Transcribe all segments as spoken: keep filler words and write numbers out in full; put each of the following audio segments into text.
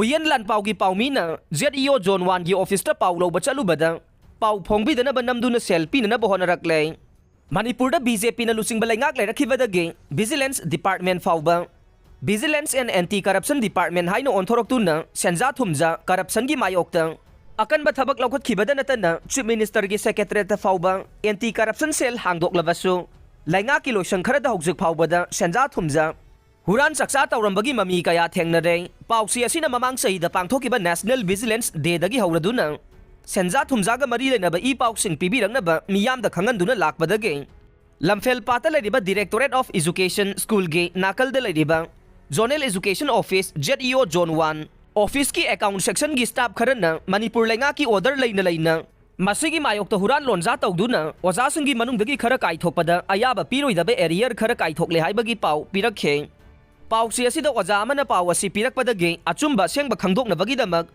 ꯎꯌꯦꯟ ꯂꯥꯟꯄꯥꯎꯒꯤ ꯄꯥꯎꯃꯤꯅ Z E O Zone one ꯒꯤ office ꯇ ꯄꯥꯎ ꯂꯧꯕ ꯆꯠꯂꯨꯕꯗ ꯄꯥꯎ ꯐꯣꯡꯕꯤꯗꯅꯕ ꯅꯝꯗꯨꯅ ꯁꯦꯜ ꯄꯤꯅꯅꯕ ꯍꯣꯠꯅꯔꯛꯂꯦ꯫ ꯃꯅꯤꯄꯨꯔꯗ B J P ꯅ ꯂꯨꯆꯤꯡꯕ ꯂꯩꯉꯥꯛ ꯂꯩꯔꯛꯈꯤꯕꯗꯒꯤ Vigilance Department ꯐꯥꯎꯕ Vigilance and Anti Corruption Department ꯍꯥꯏꯅ ꯑꯣꯟꯊꯣꯔꯛꯇꯨꯅ ꯁꯦꯟꯖꯥ ꯊꯨꯝꯖꯥ corruption ꯒꯤ ꯃꯥꯌꯣꯛꯇ ꯑꯀꯟꯕ ꯊꯕꯛ ꯂꯧꯈꯠꯈꯤꯕꯗ ꯅꯠꯇꯅ Chief Minister ꯒꯤ Secretariat ꯇ ꯐꯥꯎꯕ Anti Corruption Cell ꯍꯥꯡꯗꯣꯛꯂꯕꯁꯨ ꯂꯩꯉꯥꯛꯀꯤ ꯂꯣꯏꯁꯪ ꯈꯔꯗ ꯍꯧꯖꯤꯛ ꯐꯥꯎꯕꯗ ꯁꯦꯟꯖꯥ ꯊꯨꯝꯖꯥ ꯍꯨꯔꯥꯟ ꯆꯥꯛꯆꯥ ꯇꯧꯔꯝꯕꯒꯤ ꯃꯃꯤ ꯀꯌꯥ ꯊꯦꯡꯅꯔꯦ꯫ ꯄꯥꯎꯆꯦ ꯑꯁꯤꯅ ꯃꯃꯥꯡ ꯆꯍꯤꯗ ꯄꯥꯡꯊꯣꯛꯈꯤꯕ National Vigilance Day ꯗꯒꯤ ꯍꯧꯔꯗꯨꯅ ꯁꯦꯟꯖꯥ ꯊꯨꯝꯖꯥꯒ ꯃꯔꯤ ꯂꯩꯅꯕ ꯏ ꯄꯥꯎꯁꯤꯡ ꯄꯤꯕꯤꯔꯛꯅꯕ ꯃꯤꯌꯥꯝꯗ ꯈꯪꯍꯟꯗꯨꯅ ꯂꯥꯛꯄꯗꯒꯤ ꯂꯝꯐꯦꯜ ꯄꯥꯠꯇ ꯂꯩꯔꯤꯕ Directorate of Education School ꯒꯤ ꯅꯥꯀꯜꯗ ꯂꯩꯔꯤꯕ Zonal Education Office, Z E O Zone one office ꯀꯤ account section ꯒꯤ staff ꯈꯔꯅ ꯃꯅꯤꯄꯨꯔ ꯂꯩꯉꯥꯛꯀꯤ order ꯂꯩꯅ ꯂꯩꯅ ꯃꯁꯤꯒꯤ ꯃꯥꯌꯣꯛꯇ ꯍꯨꯔꯥꯟ ꯂꯣꯟꯖꯥ ꯇꯧꯗꯨꯅ ꯑꯣꯖꯥꯁꯤꯡꯒꯤ ꯃꯅꯨꯡꯗꯒꯤ ꯈꯔ ꯀꯥꯏꯊꯣꯛꯄꯗ ꯑꯌꯥꯕ ꯄꯤꯔꯣꯏꯗꯕ arrear ꯈꯔ ꯀꯥꯏꯊꯣꯛꯂꯦ ꯍꯥꯏꯕꯒꯤ ꯄꯥꯎ ꯄꯤꯔꯛꯈꯤ꯫ ꯄꯥꯎꯆꯦ ꯑꯁꯤꯗ ꯑꯣꯖꯥ ꯑꯃꯅ ꯄꯥꯎ ꯑꯁꯤ ꯄꯤꯔꯛꯄꯗꯒꯤ ꯑꯆꯨꯝꯕ ꯑꯁꯦꯡꯕ ꯈꯪꯗꯣꯛꯅꯕꯒꯤꯗꯃꯛ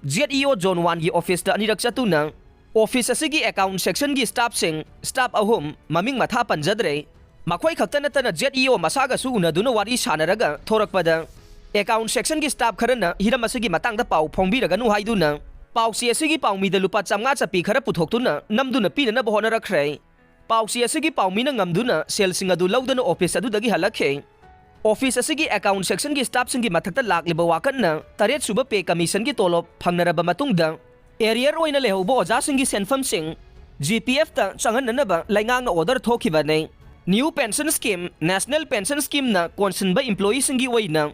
Z E O Zone one ꯒꯤ office ꯇ ꯑꯅꯤꯔꯛ ꯆꯠꯇꯨꯅ office ꯑꯁꯤꯒꯤ account section ꯒꯤ staff ꯁꯤꯡ, staff ꯑꯍꯨꯝ, ꯃꯃꯤꯡ ꯃꯊꯥ ꯄꯟꯖꯗ꯭ꯔꯦ, ꯃꯈꯣꯏ ꯈꯛꯇ ꯅꯠꯇꯅ Z E O ꯃꯁꯥꯒꯁꯨ ꯎꯅꯗꯨꯅ ꯋꯥꯔꯤ ꯁꯥꯟꯅꯔꯒ ꯊꯣꯔꯛꯄꯗ account section ꯒꯤ staff ꯈꯔꯅ ꯍꯤꯔꯝ ꯑꯁꯤꯒꯤ ꯃꯇꯥꯡꯗ ꯄꯥꯎ ꯐꯣꯡꯕꯤꯔꯒꯅꯨ ꯍꯥꯏꯗꯨꯅ ꯄꯥꯎꯆꯦ ꯑꯁꯤꯒꯤ ꯄꯥꯎꯃꯤꯗ ꯂꯨꯄꯥ ꯆꯥꯝꯃꯉꯥ ꯆꯠꯄꯤ ꯈꯔ ꯄꯨꯊꯣꯛꯇꯨꯅ ꯅꯝꯗꯨꯅ ꯄꯤꯅꯅꯕ ꯍꯣꯠꯅꯔꯛꯈ꯭ꯔꯦ꯫ ꯄꯥꯎꯆꯦ ꯑꯁꯤꯒꯤ ꯄꯥꯎꯃꯤꯅ ꯉꯝꯗꯨꯅ ꯁꯦꯜꯁꯤꯡ ꯑꯗꯨ ꯂꯧꯗꯨꯅ office ꯑꯗꯨꯗꯒꯤ ꯍꯜꯂꯛꯈꯤ꯫ Office ꯑꯁꯤꯒꯤ account section ꯒꯤ staff ꯁꯤꯡꯒꯤ ꯃꯊꯛꯇ ꯂꯥꯛꯂꯤꯕ ꯋꯥꯀꯠꯅ ꯇꯔꯦꯠ ꯁꯨꯕ pay commission ꯒꯤ ꯇꯣꯂꯣꯞ ꯐꯪꯅꯔꯕ ꯃꯇꯨꯡꯗ arrear ꯑꯣꯏꯅ ꯂꯩꯍꯧꯕ ꯑꯣꯖꯥꯁꯤꯡꯒꯤ ꯁꯦꯟꯐꯝꯁꯤꯡ G P F ꯇ ꯆꯪꯍꯟꯅꯅꯕ ꯂꯩꯉꯥꯛꯅ order ꯊꯣꯛꯈꯤꯕꯅꯤ꯫ New Pension Scheme, National Pension Scheme ꯅ ꯀꯣꯟꯁꯤꯟꯕ employee ꯁꯤꯡꯒꯤ ꯑꯣꯏꯅ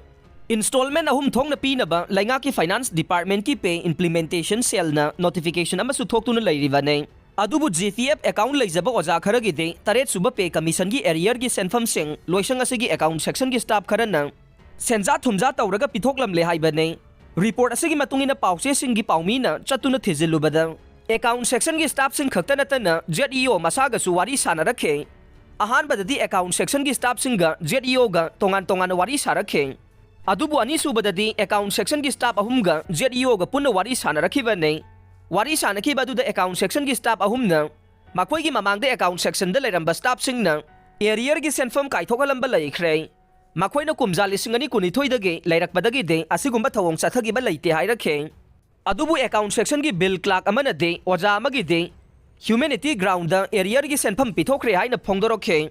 installment ꯑꯍꯨꯝ ꯊꯣꯛꯅ ꯄꯤꯅꯕ ꯂꯩꯉꯥꯛꯀꯤ Finance Department ꯀꯤ pay implementation cell ꯅ notification ꯑꯃꯁꯨ ꯊꯣꯛꯇꯨꯅ ꯂꯩꯔꯤꯕꯅꯤ꯫ ꯑꯗꯨꯕꯨ G P F account ꯂꯩꯖꯕ ꯑꯣꯖꯥ ꯈꯔꯒꯤꯗꯤ ꯇꯔꯦꯠ ꯁꯨꯕ pay commission ꯒꯤ arrear ꯒꯤ ꯁꯦꯟꯐꯝꯁꯤꯡ ꯂꯣꯏꯁꯪ ꯑꯁꯤꯒꯤ account section ꯒꯤ staff ꯈꯔꯅ ꯁꯦꯟꯖꯥ ꯊꯨꯝꯖꯥ ꯇꯧꯔꯒ ꯄꯤꯊꯣꯛꯂꯝꯂꯦ ꯍꯥꯏꯕꯅꯤ꯫ Report ꯑꯁꯤꯒꯤ ꯃꯇꯨꯡ ꯏꯟꯅ ꯄꯥꯎꯆꯦꯁꯤꯡꯒꯤ ꯄꯥꯎꯃꯤꯅ ꯆꯠꯇꯨꯅ ꯊꯤꯖꯤꯜꯂꯨꯕꯗ account section ꯒꯤ staff ꯁꯤꯡ ꯈꯛꯇ ꯅꯠꯇꯅ Z E O ꯃꯁꯥꯒꯁꯨ ꯋꯥꯔꯤ ꯁꯥꯟꯅꯔꯛꯈꯤ꯫ ꯑꯍꯥꯟꯕꯗꯗꯤ account section ꯒꯤ staff ꯁꯤꯡꯒ Z E O ꯒ ꯇꯣꯉꯥꯟ ꯇꯣꯉꯥꯟꯅ ꯋꯥꯔꯤ ꯁꯥꯔꯛꯈꯤ꯫ ꯑꯗꯨꯕꯨ ꯑꯅꯤꯁꯨꯕꯗꯗꯤ account section ꯒꯤ staff ꯑꯍꯨꯝꯒ Z E O ꯒ ꯄꯨꯟꯅ ꯋꯥꯔꯤ ꯁꯥꯟꯅꯔꯛꯈꯤꯕꯅꯤ꯫ ꯋꯥꯔꯤ ꯁꯥꯟꯅꯈꯤꯕ ꯑꯗꯨꯗ account section ꯒꯤ staff ꯑꯍꯨꯝꯅ ꯃꯈꯣꯏꯒꯤ ꯃꯃꯥꯡꯗ account section ꯗ ꯂꯩꯔꯝꯕ staff ꯁꯤꯡꯅ arrear ꯒꯤ ꯁꯦꯟꯐꯝ ꯀꯥꯏꯊꯣꯛꯍꯜꯂꯝꯕ ꯂꯩꯈ꯭ꯔꯦ꯫ ꯃꯈꯣꯏꯅ ꯀꯨꯝꯖꯥ ꯂꯤꯁꯤꯡ ꯑꯅꯤ ꯀꯨꯟꯅꯤꯊꯣꯏꯗꯒꯤ ꯂꯩꯔꯛꯄꯗꯒꯤꯗꯤ ꯑꯁꯤꯒꯨꯝꯕ ꯊꯧꯑꯣꯡ ꯆꯠꯊꯈꯤꯕ ꯂꯩꯇꯦ ꯍꯥꯏꯔꯛꯈꯤ꯫ ꯑꯗꯨꯕꯨ account section ꯒꯤ bill clerk ꯑꯃꯅꯗꯤ ꯑꯣꯖꯥ ꯑꯃꯒꯤꯗꯤ humanity ground ꯗ arrear ꯒꯤ ꯁꯦꯟꯐꯝ ꯄꯤꯊꯣꯛꯈ꯭ꯔꯦ ꯍꯥꯏꯅ ꯐꯣꯡꯗꯣꯔꯛꯈꯤ꯫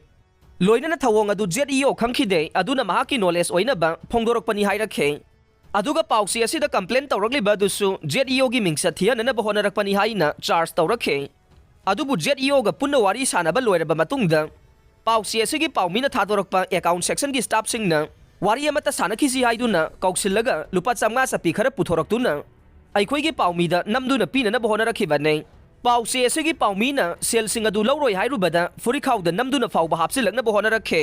ꯂꯣꯏꯅꯅ ꯊꯧꯑꯣꯡ ꯑꯗꯨ Z E O ꯈꯪꯈꯤꯗꯦ, ꯑꯗꯨꯅ ꯃꯍꯥꯛꯀꯤ knowledge ꯑꯣꯏꯅꯕ ꯐꯣꯡꯗꯣꯔꯛꯄꯅꯤ ꯍꯥꯏꯔꯛꯈꯤ꯫ ꯑꯗꯨꯒ ꯄꯥꯎꯆꯦ ꯑꯁꯤꯗ complain ꯇꯧꯔꯛꯂꯤꯕ ꯑꯗꯨꯁꯨ Z E O ꯒꯤ ꯃꯤꯡꯆꯠ ꯊꯤꯍꯟꯅꯅꯕ ꯍꯣꯠꯅꯔꯛꯄꯅꯤ ꯍꯥꯏꯅ charge ꯇꯧꯔꯛꯈꯤ꯫ ꯑꯗꯨꯕꯨ Z E O ꯒ ꯄꯨꯟꯅ ꯋꯥꯔꯤ ꯁꯥꯟꯅꯕ ꯂꯣꯏꯔꯕ ꯃꯇꯨꯡꯗ ꯄꯥꯎꯆꯦ ꯑꯁꯤꯒꯤ ꯄꯥꯎꯃꯤꯅ ꯊꯥꯗꯣꯔꯛꯄ account section ꯒꯤ staff ꯁꯤꯡꯅ ꯋꯥꯔꯤ ꯑꯃꯠꯇ ꯁꯥꯟꯅꯈꯤꯁꯤ ꯍꯥꯏꯗꯨꯅ ꯀꯧꯁꯤꯜꯂꯒ ꯂꯨꯄꯥ ꯆꯥꯝꯃꯉꯥ ꯆꯞꯄꯤ ꯈꯔ ꯄꯨꯊꯣꯔꯛꯇꯨꯅ ꯑꯩꯈꯣꯏꯒꯤ ꯄꯥꯎꯃꯤꯗ ꯅꯝꯗꯨꯅ ꯄꯤꯅꯅꯕ ꯍꯣꯠꯅꯔꯛꯈꯤꯕꯅꯤ꯫ ꯄꯥꯎꯆꯦ ꯑꯁꯤꯒꯤ ꯄꯥꯎꯃꯤꯅ ꯁꯦꯜꯁꯤꯡ ꯑꯗꯨ ꯂꯧꯔꯣꯏ ꯍꯥꯏꯔꯨꯕꯗ ꯐꯨꯔꯤꯈꯥꯎꯗ ꯅꯝꯗꯨꯅ ꯐꯥꯎꯕ ꯍꯥꯞꯆꯤꯜꯂꯛꯅꯕ ꯍꯣꯠꯅꯔꯛꯈꯤ꯫